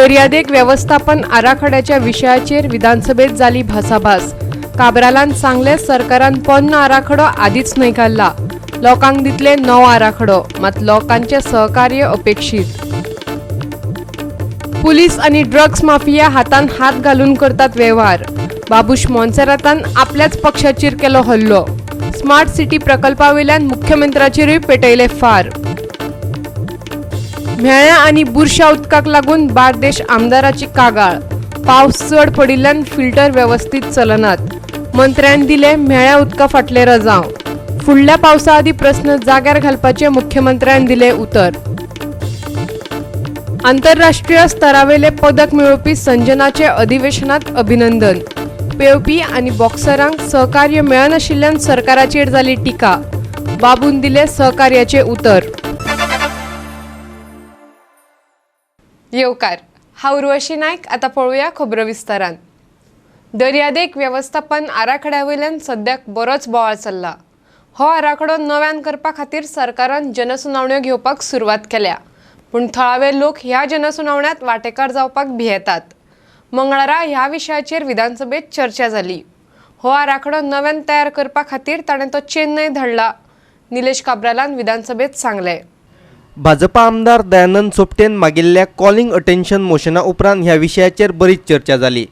दर्यादेग वेवस्थापन आराखड्याच्या विशयाचेर विधानसभेत जाली भासाभास. काब्रालान सांगलें, सरकारान पोन्नो आराखडो आदींच न्हयकारला. लोकांक दितले नवो आराखडो, मात लोकांचें सहकार्य अपेक्षीत. पुलीस आनी ड्रग्स माफिया हातान हात घालून करतात वेव्हार. बाबूश मोन्सेरातान आपल्याच पक्षाचेर केलो हल्लो. स्मार्ट सिटी प्रकल्पावयल्यान मुख्यमंत्र्याचेरूय पेटयले फार. म्हेळ्या आनी बुरशा उदकाक लागून बार्देश आमदाराची कागाळ. पावस चड पडिल्ल्यान फिल्टर वेवस्थीत चलनात. मंत्र्यान दिले म्हेळ्या उदका फाटले रजांव. फुडल्या पावसा आदीं प्रस्न जाग्यार घालपाचें मुख्यमंत्र्यान दिलें उतर. आंतरराष्ट्रीय स्तरावेले पदक मेळोवपी संजनाचे अधिवेशनात अभिनंदन. पेंवपी आनी बॉक्सरांक सहकार्य मेळनाशिल्ल्यान सरकाराचेर जाली टिका. बाबून दिले सहकार्याचे उतर. येवकार, हांव उर्वशी नायक. आतां पळोवया खबरो विस्तारान. दर्यादेग वेवस्थापन आराखड्या वयल्यान सद्याक बरोच बोवाळ चल्ला. हो आराखडो नव्यान करपा खातीर सरकारान जनसुनावण्यो घेवपाक सुरवात केल्या, पूण थळावे लोक ह्या जनसुनावण्यांत वांटेकार जावपाक भियेतात. मंगळारा ह्या विशयाचेर विधानसभेत चर्चा जाली. हो आराखडो नव्यान तयार करपा खातीर ताणें तो चेन्नय धाडला, निलेश काब्रालान विधानसभेत सांगलें. भाजपा आमदार दयानंद सोपटेन मागिल्ल्या कॉलिंग अटेन्शन मोशना उपरांत ह्या विशयाचेर बरीच चर्चा जाली.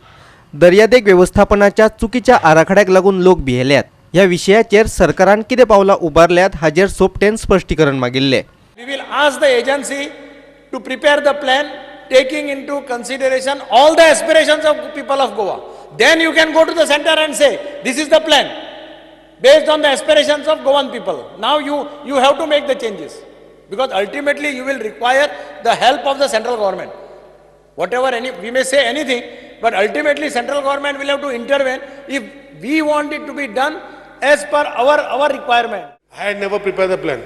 दर्यादेग वेवस्थापनाच्या चुकीच्या आराखड्याक लागून लोक भियेल्यात. ह्या विशयाचेर सरकारान कितें पावलां उबारल्यात हाजेर सोपटेन स्पश्टीकरण मागिल्लें. We will ask the agency to prepare the plan taking into consideration all the aspirations of people of Goa. Then you can go to the center and say, "This is the plan based on the aspirations of Goan people." Now you have to make the changes because ultimately you will require the help of the central government. Whatever any, we may say anything, but ultimately central government will have to intervene if we want it to be done as per our requirement. I had never prepared the plan.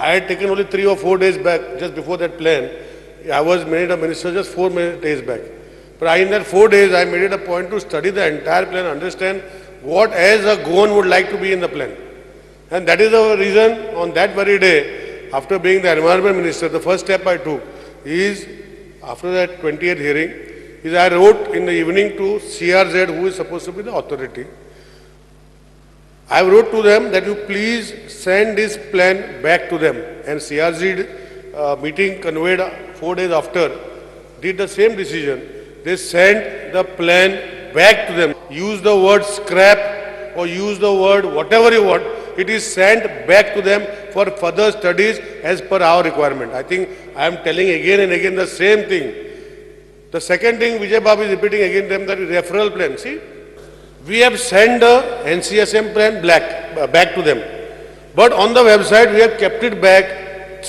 I had taken only 3 or 4 days back, just before that plan. I was made a minister just 4 days back. But in that 4 days, I made it a point to study the entire plan, understand what as a Goan would like to be in the plan. And that is the reason on that very day, after being the environment minister, the first step I took is, after that 20th hearing, is I wrote in the evening to CRZ, who is supposed to be the authority. I wrote to them that you please send this plan back to them. And CRZ meeting conveyed 4 days after did the same decision. They sent the plan back to them. Use the word scrap or use the word whatever you want. It is sent back to them for further studies as per our requirement. I think I am telling again and again the same thing. The second thing Vijay Babu is repeating again them, that referral plan. See, we have sent the NCSM plan back to them. But on the website, we have kept it back,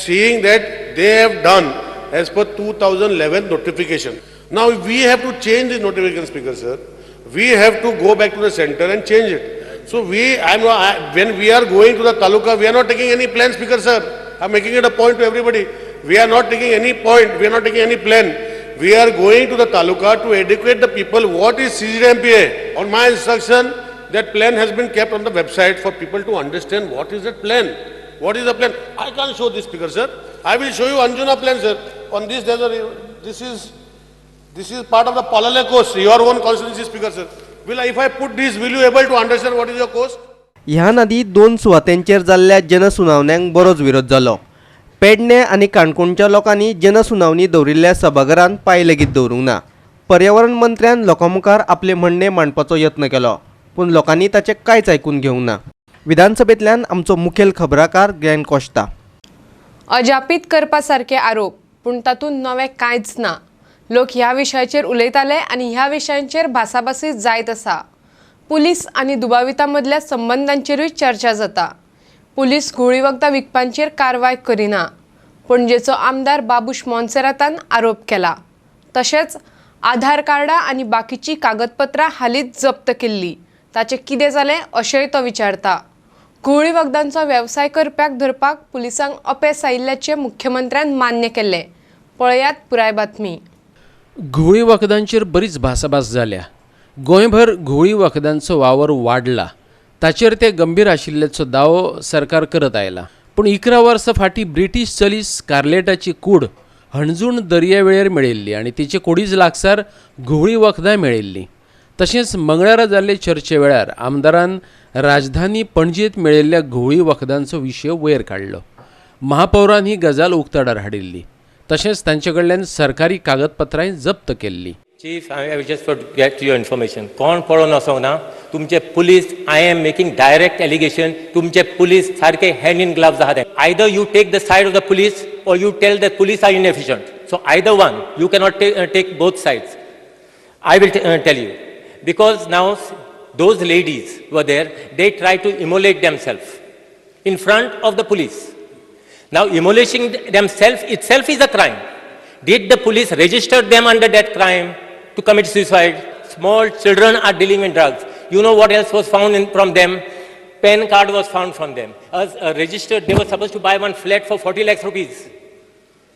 seeing that they have done as per 2011 notification. Now, if we have to change the notification, Speaker sir, we have to go back to the center and change it. So we, I'm, not- I, when we are going to the taluka, we are not taking any plan, Speaker sir. I'm making it a point to everybody. We are not taking any point, we are not taking any plan. We are going to the taluka to educate the people what is CGDMPA. On my instruction, that plan has been kept on the website for people to understand what is that plan. What is the plan? I can't show this, Speaker sir. I will show you Anjuna plan, sir. On this, there's a, this is part of the Palolem coast, your own constituency, Speaker sir. If I put this, will you able to understand what is your coast? ह्यान आदीं दोन सुवातेंचेर जाल्ल्या जनसुनावण्यांक बरोच विरोध जालो. पेडणे आनी काणकोणच्या लोकांनी जनसुनावणी दवरिल्ल्या सभाघरांत पांय लेगीत दवरूंक ना. पर्यावरण मंत्र्यान लोकां मुखार आपलें म्हणणें मांडपाचो यत्न केलो, पूण लोकांनी ताचें कांयच आयकून घेवंक ना. विधानसभेंतल्यान आमचो मुखेल खबराकार ग्रॅन कोश्ता. अजापीत करपा सारके आरोप, पूण तातूंत नवें कांयच ना. लोक ह्या विशयाचेर उलयताले आनी ह्या विशयांचेर भासाभासी जायत आसा. पुलीस आनी दुबावितां मदल्या संबंदांचेरूय चर्चा जाता. पुलीस घुंवळी वखदां विकपांचेर कारवाय करिना, पणजेचो आमदार बाबूश मोन्सेरातान आरोप केला. तशेंच आधार कार्डां आनी बाकीचीं कागदपत्रां हालींच जप्त केल्लीं, ताचें कितें जालें अशेंय तो विचारता. घुंवळी वखदांचो वेवसाय करप्याक धरपाक पुलिसांक अपेस आयिल्ल्याचें मुख्यमंत्र्यान मान्य केल्लें. पळयात पुराय बातमी. घुंवळी वखदांचेर बरीच भासाभास जाल्या. गोंयभर घुंवळी वखदांचो वावर वाडला, ताचेर ते गंभीर आशिल्ल्याचो दावो सरकार करत आयला. पूण 11 वर्सां फाटीं ब्रिटीश चली स्कारलेटाची कूड हणजूण दर्यावेळेर मेळिल्ली आनी तिचे कुडीच लागसार घुंवळी वखदां मेळिल्लीं. तशेंच मंगळारा जाल्ले चर्चे वेळार आमदारान राजधानी पणजेंत मेळिल्ल्या घुंवळी वखदांचो विशय वयर काडलो. महापौरान ही गजाल उक्ताडार हाडिल्ली तशेंच तांचे कडल्यान सरकारी कागदपत्रांय जप्त केल्लीं. Chief, I just for get your information. कोण पळोवन वचोंक ना तुमचे police. I am making direct allegation. तुमचे पुलीस सारके हँड इन ग्लव्स आहा ते. Either you take the side of the police or you tell the police are inefficient. So either one, you cannot take both sides. I will tell you, because now those ladies were there, they try to immolate themselves in front of the police. Now, immolating themselves itself is a crime. Did the police register them under that crime to commit suicide? Small children are dealing with drugs. You know what else was found from them? PAN card was found from them. As registered, they were supposed to buy one flat for 40 lakhs rupees.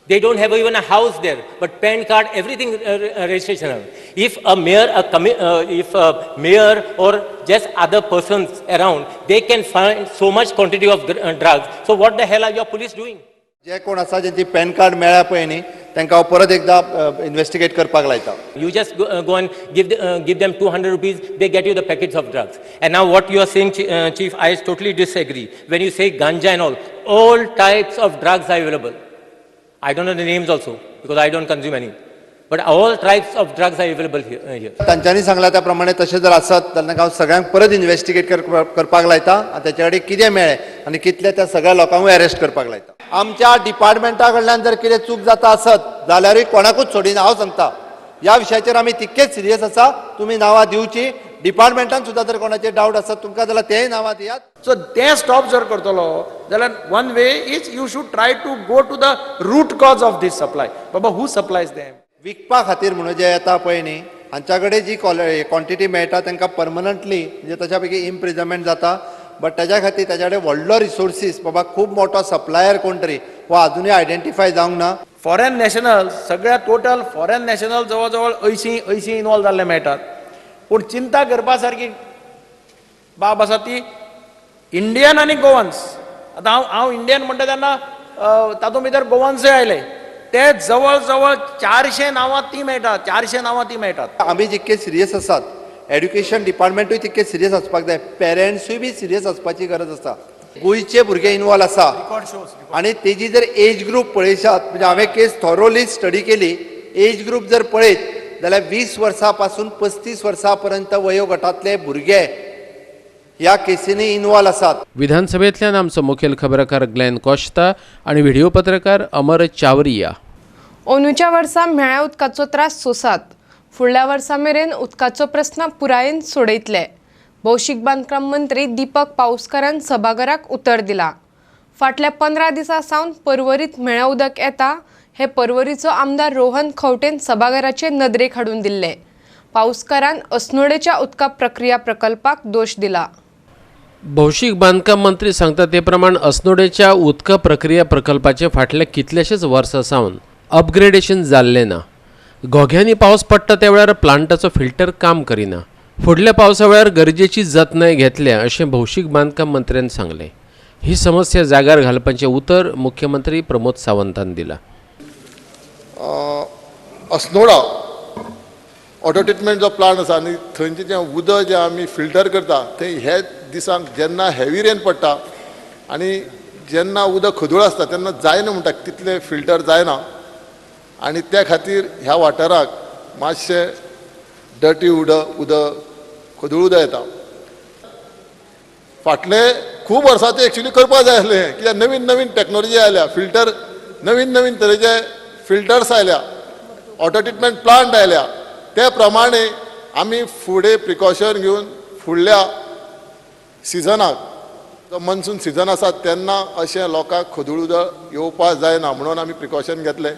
They don't have even a house there, but PAN card, everything registration. If a mayor or just other persons around, they can find so much quantity of drugs. So what the hell are your police doing? जे कोण आसा जेंची pan card मेळ्ळा पळय न्ही, तांकां हांव परत एकदा investigate करपाक लायता. You just go and give them 200 rupees, they get you the packets of drugs. And now what you are saying, Chief, I totally disagree. When you say ganja and all types of drugs are available. I don't know the names also, because I don't consume any. But all types of drugs are available here. तांच्यांनी सांगला त्या प्रमाणे तशें जर आसत जाल्यार हांव सगळ्यांक परत इन्वेस्टिगेट करपाक लायता आनी ताचे कडेन कितें मेळ्ळें आनी कितले त्या सगळ्या लोकांकूय अरेस्ट करपाक लायता. आमच्या डिपार्टमेंटा कडल्यान जर कितें चूक जाता आसत जाल्यारूय कोणाकूच सोडिना. हांव सांगता, ह्या विशयाचेर आमी तितकेच सिरियस आसा. तुमी नांवां दिवची. डिपार्टमेंटान सुद्दां जर कोणाचेर डावट आसत तुमकां जाल्यार तेय नांवां दियात. सो तें स्टॉप जर करतलो जाल्यार one way is you should try to go to the root cause of this supply. बाबा, who supplies them? विकपा खातीर म्हणून जे येता पळय न्ही, हांच्या कडेन जी क्वॉन्टिटी मेळटा तांकां परमनंटली म्हणजे ताच्या पैकी इम्प्रिजमेंट जाता. बट ताज्या खातीर ताच्या कडेन व्हडलो रिसोर्सीस, बाबा खूब मोठो सप्लायर कोण तरी हो आजुनूय आयडेंटिफाय जावंक ना. फॉरेन नॅशनल, सगळ्या टोटल फॉरेन नॅशनल जवळ जवळ 80 इनवॉल्व जाल्ले मेळटात. पूण चिंता करपा सारकी बाब आसा ती इंडियन आनी गोवन्स. आतां हांव इंडियन म्हणटा तेन्ना तातूंत भितर गोवन्सय आयले. ते जवळ जवळ 400 नांवां ती मेळटात, 400 नांवां ती मेळटात. आमी जितके सिरियस आसात, एड्युकेशन डिपार्टमेंटूय तितके सिरियस आसपाक जाय, पेरंट्सूय बी सिरियस आसपाची गरज आसा. गोंयचे भुरगे इनवॉल्व आसा आनी तेजी जर एज ग्रूप पळयशात, म्हणजे हांवें केस थॉरोली स्टडी केली, एज ग्रूप जर पळयत जाल्यार 20 वर्सां पासून 35 वर्सां पर्यंत वयोगटांतले भुरगे ह्या केसींनी इनवॉल्व आसात. विधानसभेंतल्यान आमचो मुखेल खबराकार ग्लॅन कोश्ता आनी व्हिडिओ पत्रकार अमर चावरिया. अंदूच्या वर्सा म्हेळ्या उदकाचो त्रास सोंसात, फुडल्या वर्सा मेरेन उदकाचो प्रस्न पुरायेन सोडयतले. भौशीक बांदकाम मंत्री दीपक पाऊसकारान सभाघराक उतर दिला. फाटल्या 15 दिसां सावन पर्वरीत म्हेळें उदक येता हे पर्वरीचो आमदार रोहन खंवटेन सभाघराचे नदरेक हाडून दिल्ले. पाऊसकारान अस्नोडेच्या उदका प्रक्रिया प्रकल्पाक दोश दिला. भौशीक बांदकाम मंत्री सांगता ते प्रमाण अस्नोडेच्या उदका प्रक्रिया प्रकल्पाचे फाटल्या कितल्याशेच वर्सां सावन अपग्रेडेशन जाल्लें ना. घोग्यांनी पावस पडटा त्या वेळार प्लांटाचो फिल्टर काम करिना. फुडल्या पावसा वेळार गरजेची जतनाय घेतल्या अशें भौशीक बांदकाम मंत्र्यान सांगलें. ही समस्या जाग्यार घालपाचें उतर मुख्यमंत्री प्रमोद सावंतान दिलां. अस्नोडा वॉटर ट्रिटमेंट जो प्लांट आसा आनी थंयचें जें उदक जें आमी फिल्टर करता थंय हे दिसांक जेन्ना हेवी रेन पडटा आनी जेन्ना उदक खदूळ आसता तेन्ना जायना म्हणटा, तितलें फिल्टर जायना आनी त्या खातीर ह्या वाठाराक मातशें डर्टी उदक खदूळ उदक येता. फाटले खूब वर्सां ते एक्चुली करपाक जाय आसलें, कित्याक नवीन नवीन टॅक्नोलॉजी आयल्या, फिल्टर नवीन नवीन तरेचे फिल्टर्स आयल्या, वॉटर ट्रिटमेंट प्लांट आयल्या. ते प्रमाणे आमी फुडें प्रिकॉशन घेवन फुडल्या सिजनाक, जो मनसून सिजन आसा तेन्ना अशें लोकांक खदूळ उदक येवपाक जायना म्हणून आमी प्रिकॉशन घेतले.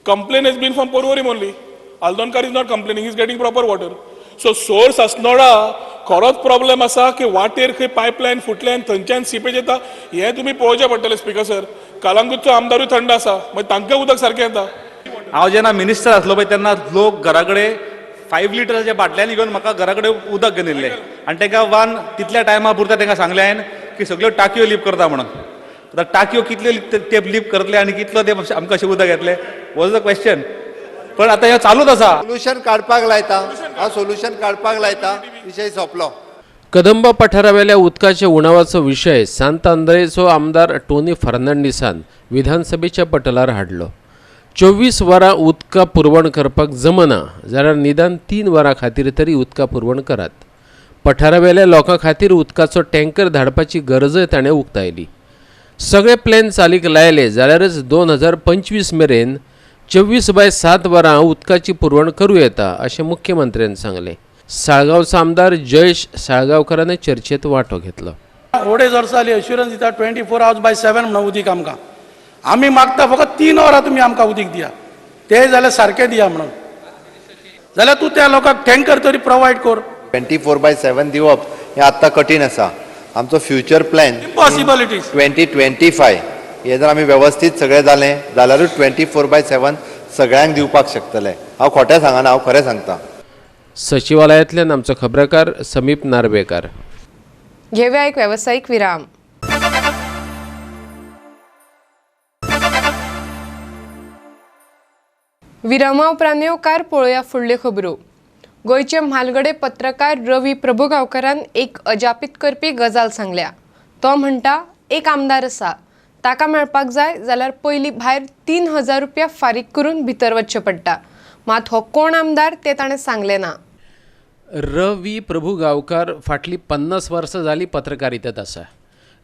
Complaint has been from Porvorim only. Aldonkar is not complaining, he's getting proper water. So source Assonora खरोच प्रॉब्लेम आसा की वाटेर खंय पायपलायन फुटल्यान थंयच्यान सिपेज येता हें तुमी पळोवचें पडटलें. स्पिकर सर, कलंगूटचो आमदारूय थंड आसा, मागीर तांकां उदक सारकें येता. हांव जेन्ना मिनिस्टर आसलो पळय तेन्ना लोक घरा कडेन 5 लिटराच्या बाटल्यांनी घेवन म्हाका घरा कडेन उदक घेवन येयल्ले आनी तांकां वान तितल्या टायमा पुरता तांकां सांगलें हांवें की सगळ्यो टाकयो लीप करता म्हणून. आतां टाकयो कितल्यो ते लीप करतले आनी कितलो ते आमकां अशें उदक येतलें वॉज the question. पण आतां हें चालूच आसा. सोल्युशन काडपाक लायता हांव, सोल्युशन काडपाक लायता, विशय सोंपलो. कदंबा पठारावेल्या उदकाच्या उणावाचो विशय सांत आंद्रेचो आमदार टोनी फर्नांडीसान विधानसभेच्या पटलार हाडलो. 24 वरां उदका पुरवण करपाक जमना जाल्यार निदान 3 वरां खातीर तरी उदका पुरवण करात. पठारावेल्या लोकां खातीर उदकाचो टँकर धाडपाची गरजय ताणें उक्तायली. सगळे प्लॅन चालीक लायले जाल्यारच 2025 मेरेन 24/7 वरां उदकाची पुरवण करूं येता अशें मुख्यमंत्र्यान सांगलें. साळगांवचो आमदार जयेश साळगांवकारान चर्चेत वांटो घेतलो. अडेज वर्सां जाली एश्युरन्स दिता 24 hours by 7 म्हणून उदीक आमकां. आमी मागता फकत 3 वरां तुमी आमकां उदीक दिया, ते जाल्यार सारकें दिया म्हणून. जाल्यार तूं त्या लोकांक टँकर तरी प्रोवायड कर. 24/7 दिवप हें आत्तां कठीण आसा. आमचो future plan impossible it is. 2025 हें जर आमी वेवस्थीत सगळें जालें जाल्यारूच 24/7 सगळ्यांक दिवपाक शकतले. हांव खोटें सांगना, हांव खरें सांगता. सचिवालयांतल्यान आमचो खबराकार समीप नार्वेकार. घेवया एक वेवसायीक विराम. विरामा उपरांत येवकार पळोवया फुडल्यो खबरो. गोंयचे म्हालगडे पत्रकार रवी प्रभुगांवकारान एक अजापीत करपी गजाल सांगल्या. तो म्हणटा एक आमदार आसा, ताका मेळपाक जाय जाल्यार पयलीं भायर 3000 रुपया फारीक करून भितर वचचें पडटा. मात हो कोण आमदार तें ताणें सांगलें ना. रवी प्रभुगांवकार फाटलीं 50 वर्सां जालीं पत्रकारितेंत आसा.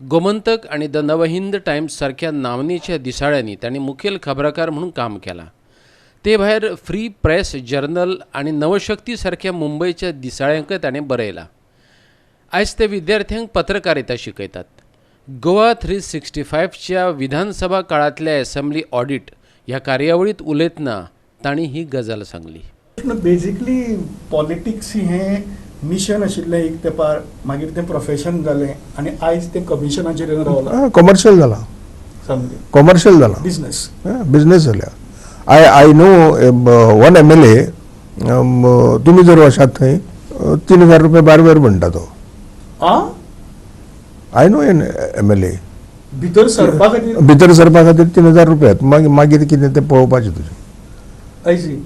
गोमंतक आनी the Navhind Times सारक्या नामनेच्या दिसाळ्यांनी तांणी मुखेल खबराकार म्हणून काम केलां. ते भायर फ्री प्रेस जर्नल आनी नवशक्ती सारक्या मुंबयच्या दिसाळ्यांकय ताणें बरयलां. आयज ते विद्यार्थ्यांक पत्रकारिता शिकयतात. गोवा 365च्या विधानसभा काळांतल्या एसेंब्ली ऑडिट ह्या कार्यावळींत उलयतना तांणी ही गजाल सांगली. बेजिकली पॉलिटिक्स हें मिशन आशिल्लें एक तेंपार, मागीर तें प्रोफेशन जालें आनी आयज तें कमिशनाचेर येवन रावलां. कॉमर्शियल जालां, सामकें कॉमर्शियल जालां, बिजनेस बिजनेस जाल्या. I know one MLA, तुमी जर वशात थंय 3000 रुपये बारवेर म्हणटा तो. I know N MLA भितर सरपा खातीर, भितर सरपा खातीर 3000 रुपया. मागीर कितें तें पळोवपाचें तुजें. आयसी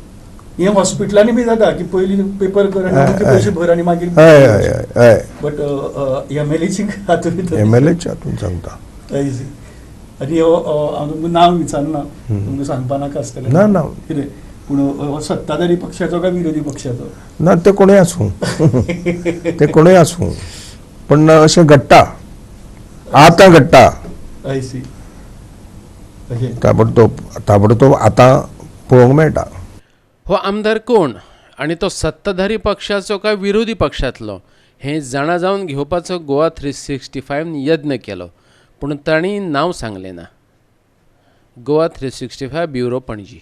हें हॉस्पिटलांनी बी जाता की पयलीं पेपर कर आनी पयशे भर आनी मागीर. हय हय हय. बट एमएलएची हातूंत, एमएलएची हातूंत सांगता. आयसी आनी हो हांव तुमकां नांव विचारना, तुमकां सांगपा नाका आसतलें. ना ना कितें पूण हो सत्ताधारी पक्षाचो काय विरोधी पक्षाचो? ना, ते कोणूय आसूं, ते कोणूय आसूं, पण अशें घडटा, आतां घडटा. आयसी ताबडतोब ताबडतोब आतां पळोवंक मेळटा. हो आमदार कोण आनी तो सत्ताधारी पक्षाचो काय विरोधी पक्षांतलो हें जाणा जावन घेवपाचो गोवा 365 यत्न केलो, पूण तांणी नांव सांगलें ना. गोवा 365 ब्युरो, पणजी.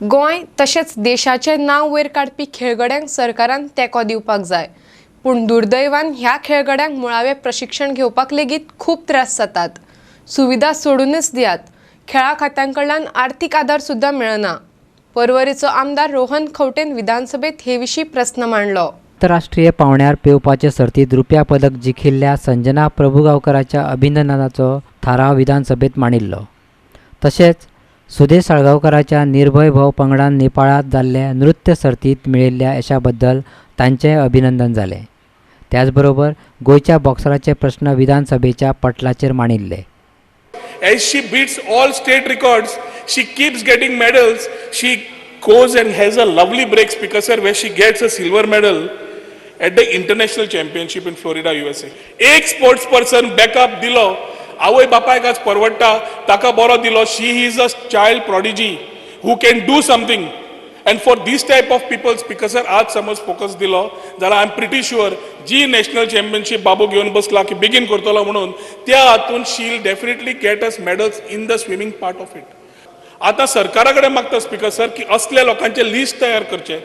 गोंय तशेंच देशाचें नांव वयर काडपी खेळगड्यांक सरकारान तेंको दिवपाक जाय, पूण दुर्दैवान ह्या खेळगड्यांक मुळावें प्रशिक्षण घेवपाक लेगीत खूब त्रास जातात. सुविधा सोडूनच दियात, खेळां खात्यां कडल्यान आर्थीक आदार सुद्दां मेळना. पर्वरेचो आमदार रोहन खंवटेन विधानसभेत हे विशीं प्रस्न मांडलो. आंतरराष्ट्रीय पावंड्यार पेंवपाचे सर्तींत रुप्या पदक जिखिल्ल्या संजना प्रभुगांवकराच्या अभिनंदनाचो थाराव विधानसभेत मांडिल्लो. तशेंच सुदेश साळगांवकराच्या निर्भय भोव पंगडान नेपाळांत जाल्ले नृत्य सर्तींत मेळिल्ल्या यशा बद्दल तांचें अभिनंदन जालें. त्याचबरोबर गोंयच्या बॉक्सराचे प्रस्न विधानसभेच्या पटलाचेर मांडिल्ले. As she beats all state records, she keeps getting medals. She goes and has a lovely break, Speaker sir, where she gets a silver medal at the international championship in Florida, USA. एक sports person backup दिलो, आवय बापायक आज परवडटा, ताका बरो दिलो. She is a child prodigy who can do something. And for this type of people, Speaker sir, आज समज फोकस दिलो जाल्यार I am pretty sure ji national championship बाबू घेवन बसला की बेगीन करतलो म्हणून, त्या हातून she'll definitely get us medals in the swimming part of it. आतां सरकारा कडेन मागता स्पीकर सर की असल्या लोकांचें लिस्ट तयार करचें,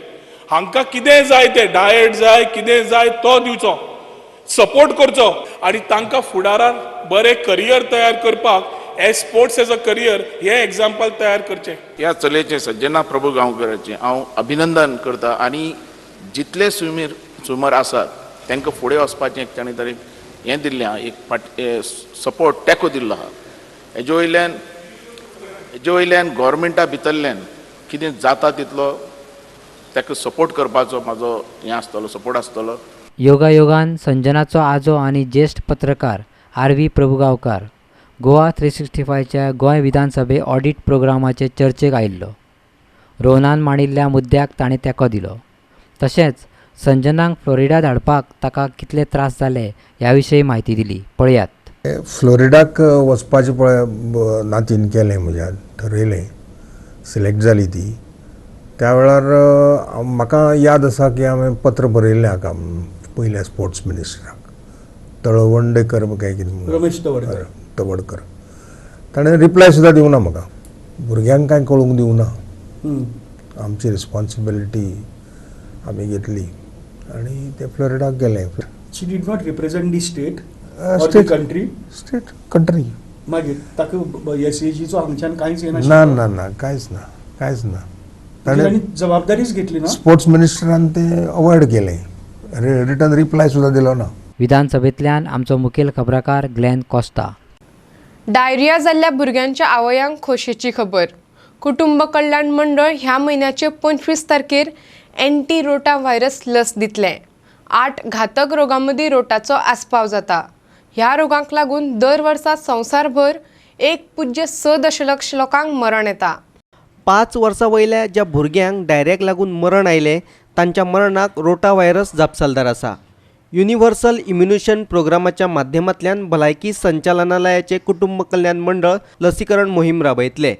हांकां कितें जाय तें डायट जाय, कितें जाय तो दिवचो, सपोर्ट करचो आनी तांकां फुडारार बरें करियर तयार करपाक as sports as a career हें एग्जाम्पल तयार करचें. ह्या चलयेचें सज्जना प्रभू गांवकराचें हांव अभिनंदन करता आनी जितले स्विमर आसात तांकां फुडें वचपाचें ताणें तरी हें दिल्लें आहा, एक फाट सपोर्ट तेंको दिल्लो आहा. हेजे वयल्यान गोवोरमेंटा भितरल्यान कितें जाता तितलो ताका सपोर्ट करपाचो म्हाजो हें आसतलो, सपोर्ट आसतलो. योगायोगान संजनाचो आजो आनी ज्येश्ठ पत्रकार आर.व्ही. प्रभुगांवकार गोवा 365च्या गोंय विधानसभे ऑडिट प्रोग्रामाचे चर्चेक आयिल्लो. रोहनान मांडिल्ल्या मुद्द्याक ताणें तेंको दिलो. तशेंच संजनाक फ्लोरिडा धाडपाक ताका कितले त्रास जाले ह्या विशीं म्हायती दिली. पळयात. फ्लोरिडाक वचपाचें पळय नातीन केलें, म्हज्या ठरयलें, सिलेक्ट जाली ती. त्या वेळार म्हाका याद आसा की हांवें पत्र बरयल्लें हाका पयल्या स्पोर्ट्स मिनिस्टराक, तळवंडेकर काय कितें, रमेश तवडकर. तवडकर. ताणें रिप्लाय सुद्दां दिवना म्हाका. भुरग्यांक कांय कळूंक दिवना. आमची रिस्पॉन्सिबिलिटी आमी घेतली आनी ते फ्लोरिडाक गेले. She did not represent the state or the country. State country. मागीर ताका एसएजीचो हांगच्यान कांयच येना. ना ना ना, कांयच ना, कांयच ना. ताणें जबाबदारीच घेतली ना. स्पोर्ट्स मिनिस्टरान ते अवॉयड केलें, रिटर्न रिप्लाय सुद्दां दिलो ना. विधानसभेंतल्यान आमचो मुखेल खबराकार ग्लॅन कोस्ता. डायरिया जाल्ल्या भुरग्यांच्या आवयांक खोशेची खबर. कुटुंब कल्याण मंडळ ह्या म्हयन्याचे 25 तारखेर एंटी रोटा व्हायरस लस दितले. 8 घातक रोगां मदीं रोटाचो आस्पाव जाता. ह्या रोगांक लागून दर वर्सा संवसारभर 1.6 दशलक्ष लोकांक मरण येता. 5 वर्सां वयल्या ज्या भुरग्यांक डायरियाक लागून मरण आयलें तांच्या मरणाक रोटा व्हायरस जापसालदार आसा. युनिव्हर्सल इम्युनेशन प्रोग्रामाच्या माध्यमांतल्यान भलायकी संचालनालयाचे कुटुंब कल्याण मंडळ लसीकरण मोहीम राबयतले.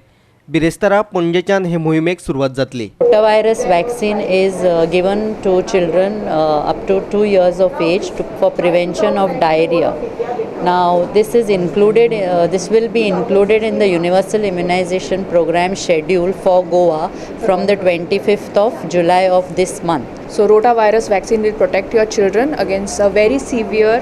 बिरेस्तारा पणजेच्यान हे मोहिमेक सुरवात जातली. Rotavirus vaccine is given to children up to 2 years of age for prevention of diarrhea. Now this is included, this will be included in the universal immunization program schedule for Goa from the 25th of July of this month. So rotavirus vaccine will protect your children against a very severe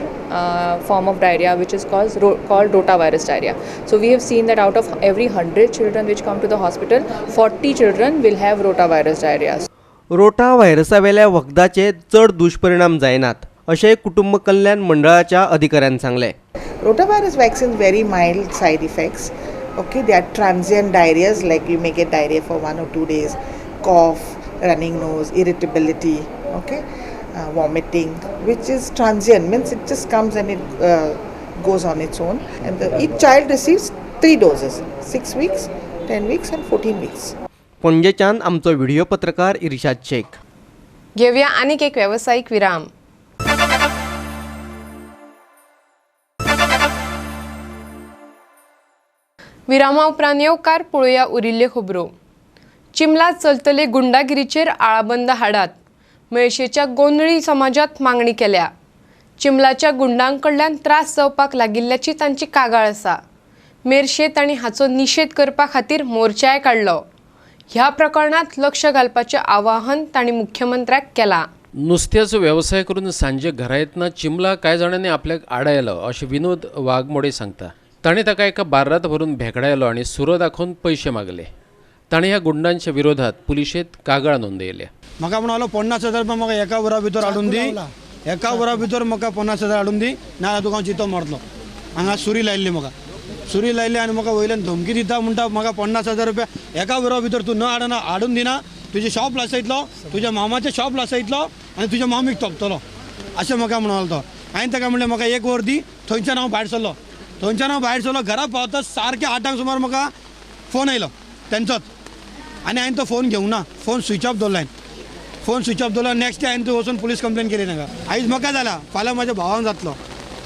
form of diarrhea which is called rotavirus diarrhea. So we have seen that out of every 100 children which come to the hospital, 40 children will have rotavirus diarrhea. रोटा व्हायरसावेल्या वखदाचे चड दुष्परिणाम जायनात अशें कुटुंब कल्याण मंडळाच्या अधिकाऱ्यान सांगलें. Rotavirus vaccine very mild side effects. Okay, they are transient diarrheas, like you may get diarrhea for 1 or 2 days, cough, running nose, irritability, okay, vomiting, which is transient, means it just comes and it goes on its own. And each child receives 3 doses, 6 weeks, 10 weeks and 14 weeks. पणजेच्यान आमचो video पत्रकार इर्शाद शेख. घेवया आनीक एक वेवसायीक विराम. विरामा उपरांत येवकार पळोवया उरिल्ल्यो खबरो. चिमला चलतले गुंडागिरीचेर आळाबंद हाडात मेळशेच्या गोंदळी समाजात मागणी केल्या. चिमलाच्या गुंडांकडल्यान त्रास जावपाक लागिल्ल्याची तांची कागाळ आसा. मेरशे तांणी हाचो निशेध करपा खातीर मोर्चाय काडलो. ह्या प्रकरणात लक्ष घालपाचें आवाहन तांणी मुख्यमंत्र्याक केलां. नुस्त्याचो वेवसाय करून सांजे घरा येतना चिमला कांय जाणांनी आपल्याक आडायलो अशें विनोद वाघमोडे सांगता. ताणें ताका एका बार्रात व्हरून भेकडायलो आनी सुरो दाखोवन पयशे मागले. ताणें ह्या गुंडांच्या विरोधात पुलिशेंत कागाळ नोंदयल्या. म्हाका म्हणलो 50,000 रुपया म्हाका एका वरा भितर हाडून दी, एका वरा भितर म्हाका 50,000 हाडून दी, ना तुका हांव जितो मारतलो. हांगा सुरी लायिल्ली, म्हाका सुरी लायली आनी म्हाका वयल्यान धमकी दिता, म्हणटा म्हाका 50,000 रुपया एका वरा भितर तूं न हाडना हाडून दिना, तुजें शॉप लासयतलो, तुज्या मामाचें शॉप लासयतलो आनी तुज्या मामीक तोपतलो अशें म्हाका म्हणलो तो. हांवें ताका म्हणलें म्हाका 1 वर दी. थंयच्यान हांव भायर सरलो, थंयच्यान हांव भायर सरलो, घरा पावता सारकें 8 सुमार म्हाका फोन आयलो तेंचोच, आनी हांवें तो फोन घेवंक ना, फोन स्विच ऑफ दवरलो हांवें. फोन स्विच ऑफ दवरलो. नेक्स्ट डे हांवें थंय वचून पुलीस कंप्लेन केली तांकां. आयज म्हाका जाला, फाल्यां म्हज्या भावांक जातलो,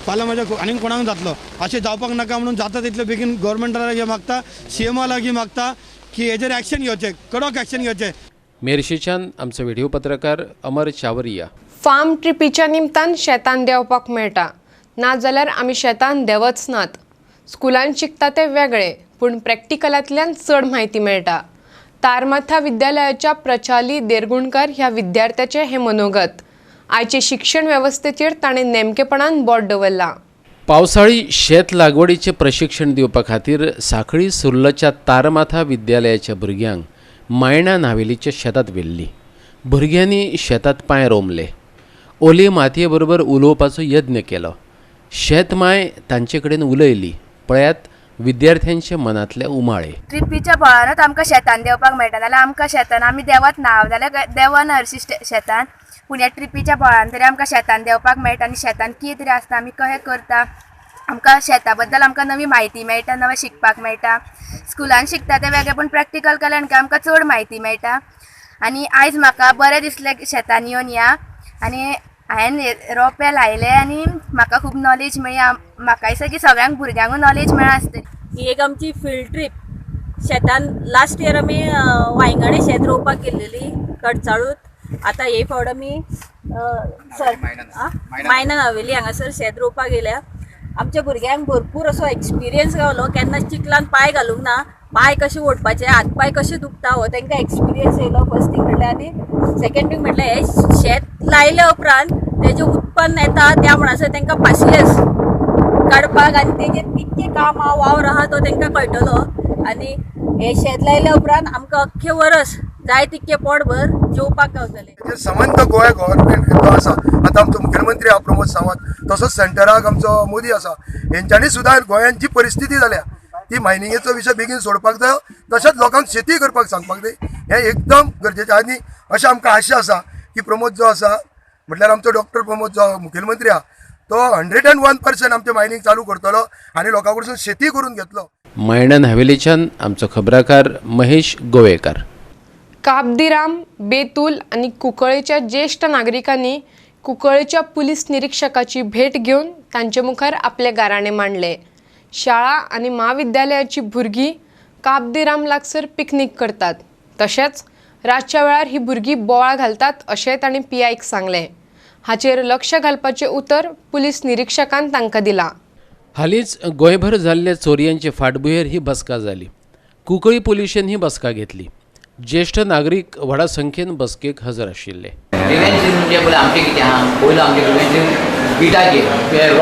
फाल्यां म्हज्या आनीक कोणाक जातलो. अशें जावपाक नाका म्हणून जाता तितले बेगीन गोवोरमेंटा लागीं मागता, सीएमा लागीं मागता की हेजेर एक्शन घेवचें, कडक एक्शन घेवचें. मेरशेच्यान आमचो व्हिडिओ पत्रकार अमर चावरिया. फार्म ट्रिपीच्या निमतान शेतान देंवपाक मेळटा, नाजाल्यार आमी शेतान देंवच नात. स्कुलान शिकता ते वेगळे, पूण प्रॅक्टिकलांतल्यान चड म्हायती मेळटा. तारमाथा विद्यालयाच्या प्रचाली देरगुणकर ह्या विद्यार्थ्याचें हें मनोगत. आयचे शिक्षण वेवस्थेचेर ताणें नेमकेपणान बोट दवरलां. पावसाळी शेत लागवडीचें प्रशिक्षण दिवपा खातीर साखळी सुर्लच्या तारमाथा विद्यालयाच्या भुरग्यांक मायणा न्हावेलीच्या शेतांत व्हेल्ली. भुरग्यांनी शेतांत पांय रोमले, ओले मातये बरोबर उलोवपाचो यत्न केलो. शेतमाय तांचे कडेन उलयली. पळयात विद्यार्थ्यांच्या मनांतले उमाळे. ट्रिपीच्या बळानूच आमकां शेतान देंवपाक मेळटा, नाल्यार आमकां शेतान आमी देंवत ना, जाल्यार देंवना हरशीं शेतान, पूण ह्या ट्रिपीच्या बळान तरी आमकां शेतान देंवपाक मेळटा आनी शेतान कितें तरी आसता, आमी कशें करता, आमकां शेता बद्दल आमकां नवी म्हायती मेळटा, नवें शिकपाक मेळटा. स्कुलान शिकता तें वेगळें, पूण प्रॅक्टिकल केल्यार आमकां चड म्हायती मेळटा. आनी आयज म्हाका बरें दिसलें शेतान येवन ह्या, आनी हांवें रोंपे लायले आनी म्हाका खूब नॉलेज मेळ्ळी. म्हाका दिसता की सगळ्यांक भुरग्यांकूय नॉलेज मेळ्ळा आसतली. ही एक आमची फिल्ड ट्रीप शेतान. लास्ट इयर आमी वांयगणे शेत रोवपाक गेल्लेली कडचाळूत. आतां हे फावट आमी मायनन हवेली हांगासर शेत रोवपाक गेल्या. आमच्या भुरग्यांक भरपूर असो एक्सपिरियन्स गावलो. केन्ना चिखलान पांय घालूंक ना, पांय कशे ओडपाचे, हात पांय कशे दुखता हो तांकां एक्सपिरियन्स येयलो फर्स्ट थिंग म्हटल्यार. आनी सेकंड थिंग म्हटल्यार हे शेत लायल्या उपरांत तेजें उत्पन्न येता त्या म्हणसर तांकां पासियेंस काडपाक आनी तेजेर कितकें काम आहा वावर आहा तो तांकां कळटलो. आनी हे शेत लायल्या उपरांत आमकां अख्खें वरस जाय तितकें पोटभर जेवपाक गावतलें. समंत गोवा गव्हर्नमेंट जो आसा, आतां आमचो मुखेलमंत्री आहा प्रमोद सावंत, तसोच सेंटराक आमचो मोदी आसा, हेंच्यांनी सुद्दां गोंयांत जी परिस्थिती जाल्या ती मायनिंगेचो विशय बेगीन सोडपाक जाय, तशेंच लोकांक शेती करपाक सांगपाक जाय, हें एकदम गरजेचें. आनी अशें आमकां आशा आसा की प्रमोद जो आसा म्हटल्यार आमचो डॉक्टर प्रमोद जो मुखेलमंत्री आहा तो 101% आमचें मायनिंग चालू करतलो आनी लोकां कडसून शेती करून घेतलो. मायणन हवेलीच्यान आमचो खबराकार महेश गोवेकार. काबदिराम, बेतूल आनी कुंकळेच्या ज्येश्ठ नागरिकांनी कुंकळेच्या पुलीस निरीक्षकाची भेट घेवन तांचे मुखार आपले गाराणे मांडले. शाळा आनी म्हाविद्यालयाची भुरगीं काबदिराम लागसर पिकनीक करतात, तशेंच रातच्या वेळार ही भुरगीं बोवाळ घालतात अशें तांणी पीआयक सांगलें. हाचेर लक्ष घालपाचें उतर पुलीस निरीक्षकान तांकां दिलां. हालींच गोंयभर जाल्ले चोरयांचे फाटभुंयेर ही बसका जाली. कुंकळी पुलिशेन ही बसका घेतली. ज्येश्ठ नागरीक व्हडा संख्येन बसकेक हजर आशिल्ले. प्रिवेन्शन म्हणजे पयलीं आमचें कितें आहा, पयलो आमचें प्रिवेन्शन बिटाचेर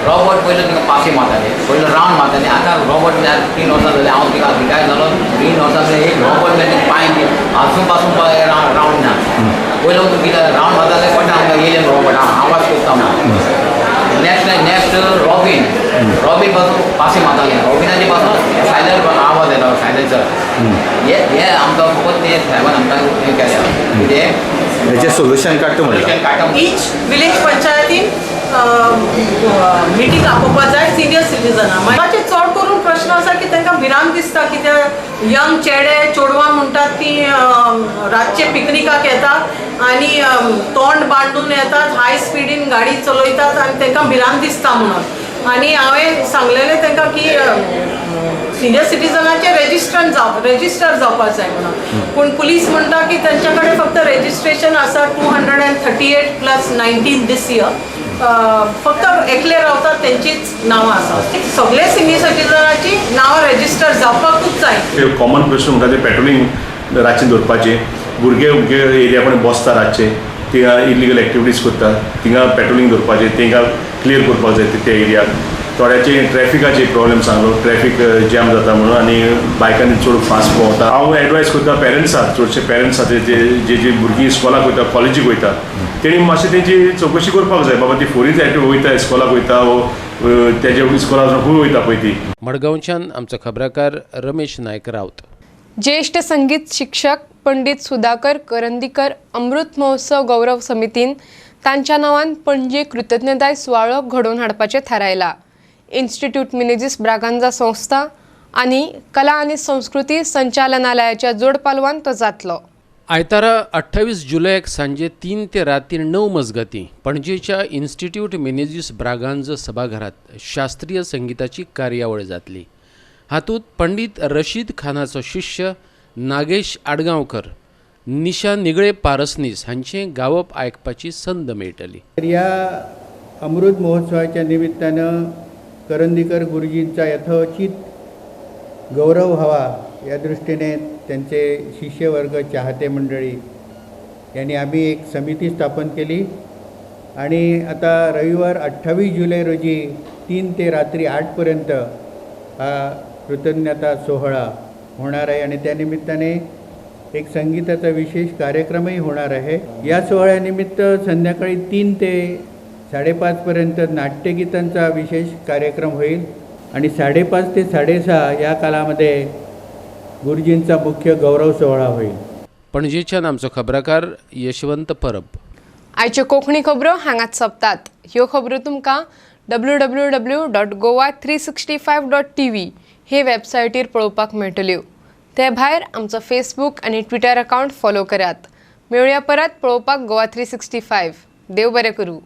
रॉबर्ट पयलो तिका पासी मारताले, पयलो रावंड मारताले. आतां रॉबर्ट म्हळ्यार 3 वर्सां जालीं हांव तिका रिटायर जालो, 3 वर्सां जालीं एक रॉबर्ट म्हळ्यार पांय आसून पासून रावंड ना. पयलो कितें रावंड मारताले पडटा आमकां येयलें रॉबर्ट आवाज करता म्हणून. नेक्स्ट रॉबीन, रॉबीन पासून पासी मारताले, रॉबिनाचे पासून सायलर आवाज येता, सायलेंसर. हे आमकां फकत ते सायबान आमकां हें केल्या कितें हेचें सोल्युशन काडटा म्हणटा. इच विलेज पंचायतीन मिटींग आपोवपा जाय सिनियर सिटीजनां. मातशें चड करून प्रश्न आसा की तांकां भिरांत दिसता कित्याक यंग चेडे चेडवां म्हणटात ती रातचे पिकनिकाक येतात आनी तोंड बांदून येतात, हाय स्पिडीन गाडी चलयतात आनी तांकां भिरांत दिसता म्हणून. आनी हांवें सांगलेलें तांकां की सिनियर सिटीजनाचें रेजिस्टर जावपाक जाय म्हणून. पूण पुलीस म्हणटा की तांच्या कडेन फक्त रेजिस्ट्रेशन आसा 238 प्लस 19 दीस इयर, फक्त एकले रावतात तेंचीच नांवां आसा. सगळे सिनियर सिटीजनाची नांवां रेजिस्टर जावपाकूच जाय. कॉमन प्रश्न म्हणटा ते पेट्रोलिंग रातचें दवरपाचें. भुरगे अमके एरिया कडेन बसता रातचे, थिंगा इलिगल एक्टिविटीज करता, थिंगा पेट्रोलिंग दवरपाचें, तेंकां क्लियर करपाक जाय त्या एरियाक. थोड्याचे ट्रॅफिकाचे प्रॉब्लेम सांगलो, ट्रॅफीक जॅम जाता म्हणून आनी बायकांनी चड फास्ट भोंवता. हांव एडवायज करता पेरंट्साक, चडशे पेरंट्स आसा जे जे भुरगीं इस्कॉलाक वयता, कॉलेजीक वयता, तेणी मातशें तेंची चवकशी करपाक जाय, बाबा ती फोरीच वयता इस्कॉलाक वयता वो तेजे इस्कॉलाक खंय वयता पळय ती. मडगांवच्यान आमचो खबराकार रमेश नायक रावत. ज्येश्ठ संगीत शिक्षक पंडित सुधाकर करंदीकर अमृत महोत्सव गौरव समितीन तांच्या नांवान पणजे कृतज्ञताय सुवाळो घडोवन हाडपाचें थारायला. इन्स्टिट्यूट मिनेझिस ब्रागांझा संस्था आनी कला आनी संस्कृती संचालनालयाच्या जोडपालवान तो जातलो. आयतारा 28 जुलयाक सांजे 3 ते राती 9 मजगतीं पणजेच्या इन्स्टिट्यूट मिनेझिस ब्रागांझा सभाघरात शास्त्रीय संगीताची कार्यावळ जातली. हातूंत पंडित रशीद खानाचो शिष्य नागेश आडगांवकर, निशा निगळे पारसनीस हांचें गावप आयकपाची संद मेळटली. ह्या अमृत महोत्सवाच्या निमित्तानं करंदीकर गुरुजींचा यथोचित गौरव व्हावा या दृष्टीने त्यांचे शिष्यवर्ग चाहते मंडळी यांनी आम्ही एक समिती स्थापन केली आणि आता रविवार 28 जुलै रोजी 3 ते रात्री 8 पर्यंत हा कृतज्ञता सोहळा होणार आहे आणि त्यानिमित्ताने एक संगीताचा विशेष कार्यक्रमही होणार आहे. या सोहळ्यानिमित्त संध्याकाळी 3 ते 5:30पर्यंत नाट्यगीतांचा विशेष कार्यक्रम होईल आणि 5:30 ते 6:30 या कालामध्ये गुरुजींचा मुख्य गौरव सोहळा होईल. पणजेच्यान आमचो खबराकार यशवंत परब. आयच्यो कोंकणी खबरो हांगाच सोंपतात. ह्यो खबरो तुमकां www.goa365.tv हे वेबसायटीर पळोवपाक मेळटल्यो. ते भायर आमचो फेसबूक आनी ट्विटर अकावंट फॉलो करात. मेळुया परत पळोवपाक गोवा 365. देव बरें करूं.